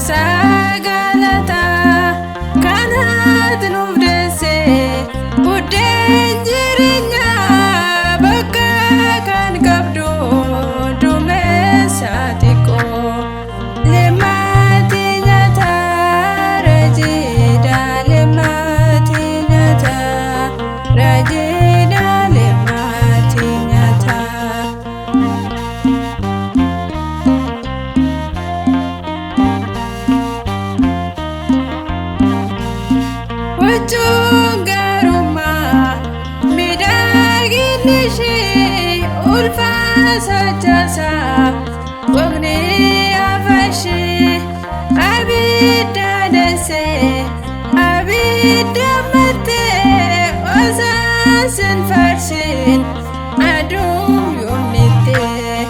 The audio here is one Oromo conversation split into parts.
Gorsa galataa kanaatu nuuf deesse buddeen jireenyaa bakka kan qabdu dumeessa xiqqoo. Leemmaati nyaataa rajiidha leemmaati nyaataa rajiidha leemmaati nyaataa. Huccuun gaarummaa miidhaginni ishee ulfaasa jaasaa waqni afashee abidda dansee abidda mattee osaasin farsiin aduu yoomnittee.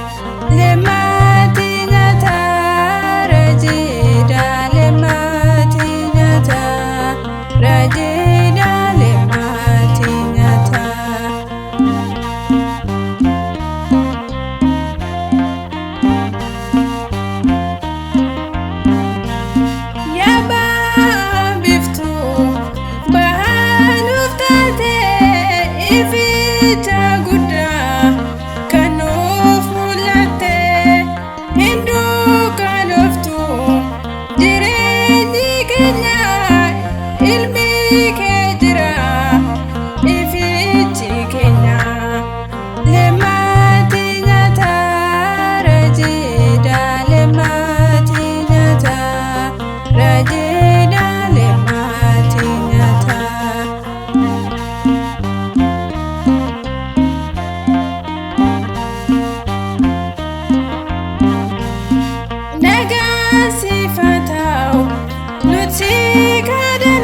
Leemmaati nyaataa rajiidha leemmaati nyaataa rajiidha leemmaati nyaataa. Yaabaa biiftuu bahaa nuuf taatee ificha guddaa kan nuuf mul'atte hin dukkanooftu jireenyi keenya ilmi kee jira ifichi keenya. Leemmaati nyaataa rajiidha leemmaati nyaataa rajiidha leemmaati nyaataa. Nagaan siif haa ta'u nuti kadhanna.